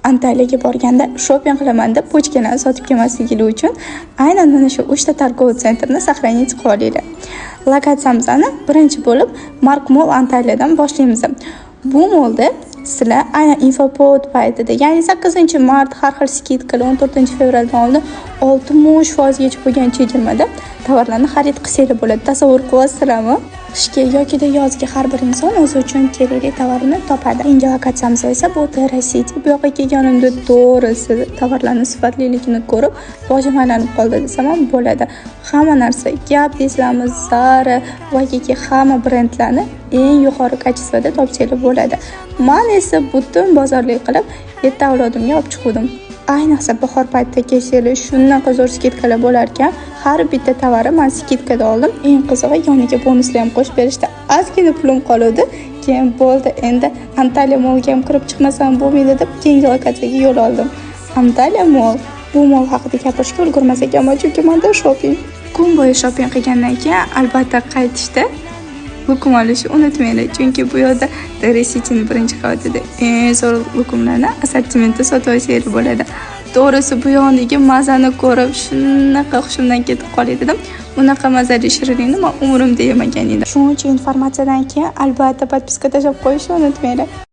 Antaliyaga borganda shopping qilaman deb pochkalarni sotib kelmasligingiz uchun aynan mana shu uchta торговый центр ni сохранить qilib olinglar. Lokatsiyamizni birinchi bo'lib Mark Mall Antaliyadan boshlaymiz. Bu molda sizlar aynan инфоповод paytida, ya'ni 8-mart har xil скидка lar, 14 fevraldan oldin 60 foizgacha bo'lgan chegirmada tovarlarni xarid qilsanglar bo'ladi. Tasavvur qilyapsizlarmi? Qishga yokida yozga har bir inson o'zi uchun kerakli tovarni topadi. Keyingi lokatsiyamiz esa bu Terra City. Bu yoqqa kelganimda, to'g'risi, tovarlarni sifatliligini ko'rib, boshim aylanib qoldi desam ham bo'ladi. Hamma narsa, Gap deysizlarmi, Zara, Waikiki, hamma brendlarni eng yuqori качество da topsanglar bo'ladi. Man esa butun bozorlik qilib, yetti avlodimga olib chiquvdim. Ayniqsa bahor paytida kelsanglar, shunaqa zo'r скидка lar bo'lar ekan. Har bitta tovarni man скидка da oldim. Eng qizig'i, yoniga bonuslar ham qo'shib berishdi. Ozgina pulim qoluvdi. Keyin bo'ldi, endi Antalya Mallga ham kirib chiqmasam bo'lmaydi deb keyingi lokatsiyaga yo'l oldim. Antalya Mall. Bu mol haqida gapirishga ulgurmas ekanman, chunki manda shopping. Kun bo'yi shopping qilgandan keyin albatta qaytishda lokum olishni unutmanglar, chunki bu yerda Terra Cityni birinchi qavatida eng zo'r lokumlarni assortimenti sotib olsanglar bo'ladi. To'g'risi, bu yoqdagi mazani ko'rib, shunaqa hushimdan ketib qolay dedim. Unaqa mazali shirinlikni man umrimda yemagan edim. Shuncha informatsiyadan keyin albatta подписка tashlab qo'yishni unutmanglar.